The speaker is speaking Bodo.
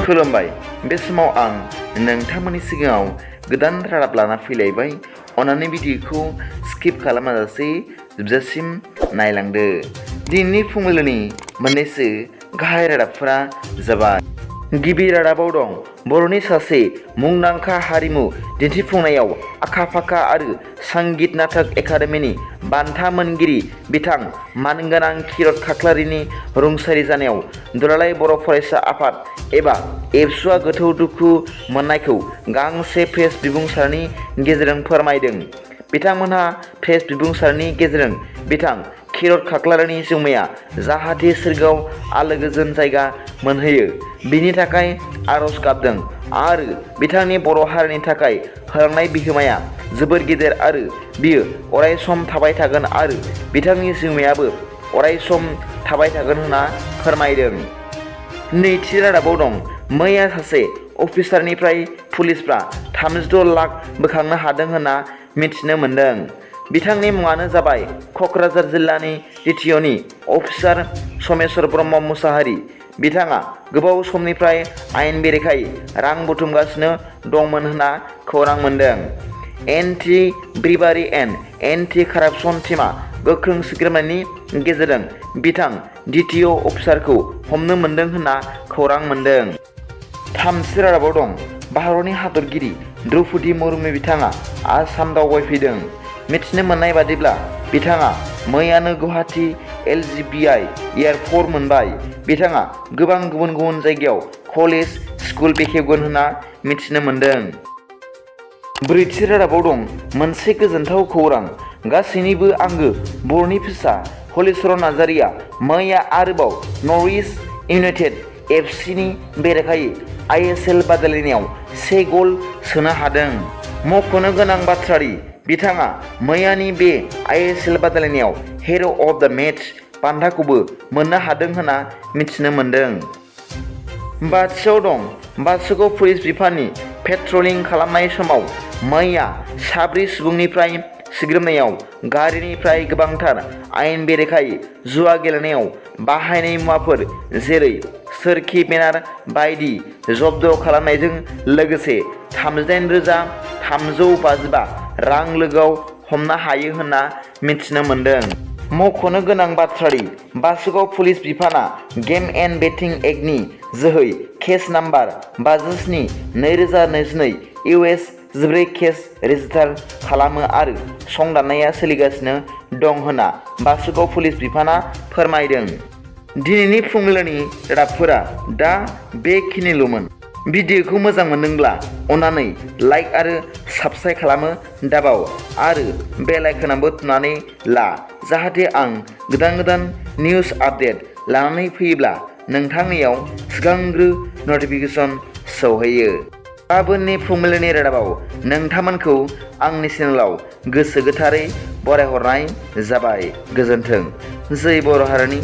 खुलुमबाय। बे समाव आं नोंथांमोननि सिगाङाव गोदान रादाब लाना फैलायबाय। अन्नानै भिडिअखौ स्किप खालामाजासे जोबजासिम नायलांदो। दिनैनि फुंबिलिनि मोननैसो गाहाय रादाबफोरा जाबाय। गिबि रादाबाव दं बर'नि सासे मुंदांखा हारिमु दिन्थिफुंनायाव आखा-फाखा आरो संगीत नाटक एकाडेमिनि बान्था मोनगिरि बिथां मानगोनां खिरद खाख्लारिनि रुंसारि जानायाव दुलाराय बर' फरायसा आफाद एबा एबसुआ गोथौ दुखु मोननायखौ गांसे प्रेस बिबुंसारनि गेजेरजों फोरमायदों। बिथांमोनहा प्रेस बिबुंसारनि गेजेरजों बिथां खिरद खाख्लारिनि जिउमाया जाहाथे सोरगोआव आलो गोजोन जायगा मोनहैयो बिनि थाखाय आरज गाबदों आरो बिथांनि बर' हारिनि थाखाय होलांनाय बिहोमाया जोबोर गेदेर आरो बियो अरायसम थाबाय थागोन आरो बिथांनि जिउमायाबो अरायसम थाबाय थागोन होनना फोरमायदों। नैथि रादाबाव दं मैया सासे अफिसारनिफ्राय पुलिसफ्रा 36 लाख बोखांनो हादों होनना मिथिनो मोन्दों। बिथांनि मुङानो जाबाय क'क्राझार जिल्लानि DTOनि अफिसार समेश्वर ब्रह्म मुसाहारि। बिथाङा गोबाव समनिफ्राय आयेन बेरेखायै रां बुथुमगासिनो दंमोन होनना खौरां मोन्दों। एन्टि ब्रिबारि एन्ड एन्टि कारापसन टीमआ गोख्रों सिग्रोमनायनि गेजेरजों बिथां DTO अफिसारखौ हमनो मोन्दों होनना खौरां मोन्दों। थामथि रादाबाव दं भारतनि हादरगिरि द्रौपदी मुर्मु बिथाङा आसाम दावबायफैदों। मिथिनो मोननाय बादिब्ला बिथाङा मैयानो गुवाहाटी LGBI एयारपर्ट मोनबाय। बिथाङा गोबां गुबुन गुबुन जायगायाव कलेज स्कुल बेखेवगोन होनना मिथिनो मोन्दों। ब्रैथि रादाबाव दं मोनसे गोजोनथाव खौरां। गासैनिबो आंगो बर'नि फिसा हलिचरन नार्जारिया मैया आरोबाव नर्थ इस्ट इउनाइटेड FC-नि बेरेखायै ISL बादायलायनायाव 1 गल सोनो हादों। मख'नो गोनां बाथ्रादि बिथाङा मैयानि बे ISL बादायलायनायाव हिर' अफ द मेच बान्थाखौबो मोननो हादों होनना मिथिनो मोन्दों। बाथियाव दं बासुगाव पुलिस बिफाननि पेट्रलिं खालामनाय समाव मैया 7 सुबुंनिफ्राय सिग्रोमनायाव गारिनिफ्राय गोबांथार आयेन बेरेखायै जुवा गेलेनायाव बाहायनाय मुवाफोर जेरै सोरखि बेनार बायदि जब्द खालामनायजों लोगोसे 38,355 रां लोगोआव हमनो हायो होनना मिथिनो मोन्दों। मख'नो गोनां बाथ्रादि बासुगाव पुलिस बिफाना गेम एन्ड बेटिं एक्टनि जोहै case number 57/2022 US 14 case register खालामो आरो संदाननाया सोलिगासिनो दं होनना बासुगाव पुलिस बिफाना फोरमायदों। दिनैनि फुंबिलिनि रादाबफोरा दा बेखिनिल'मोन। भिडिअखौ मोजां मोनदोंब्ला अन्नानै लाइक आरो साबस्क्राइब खालामनो दाबाव आरो बेल आइकनआवबो थुनानै ला जाहाथे आं गोदान निउस आपडेट लानानै फैयोब्ला नोंथांनियाव सिगांग्रो नटिफिकेसन सौहैयो। गाबोननि फुंबिलिनि रादाबाव नोंथांमोनखौ आंनि चेनेलाव गोसो गोथारै बरायहरनाय जाबाय। गोजोन्थों। जै बर' हारिनि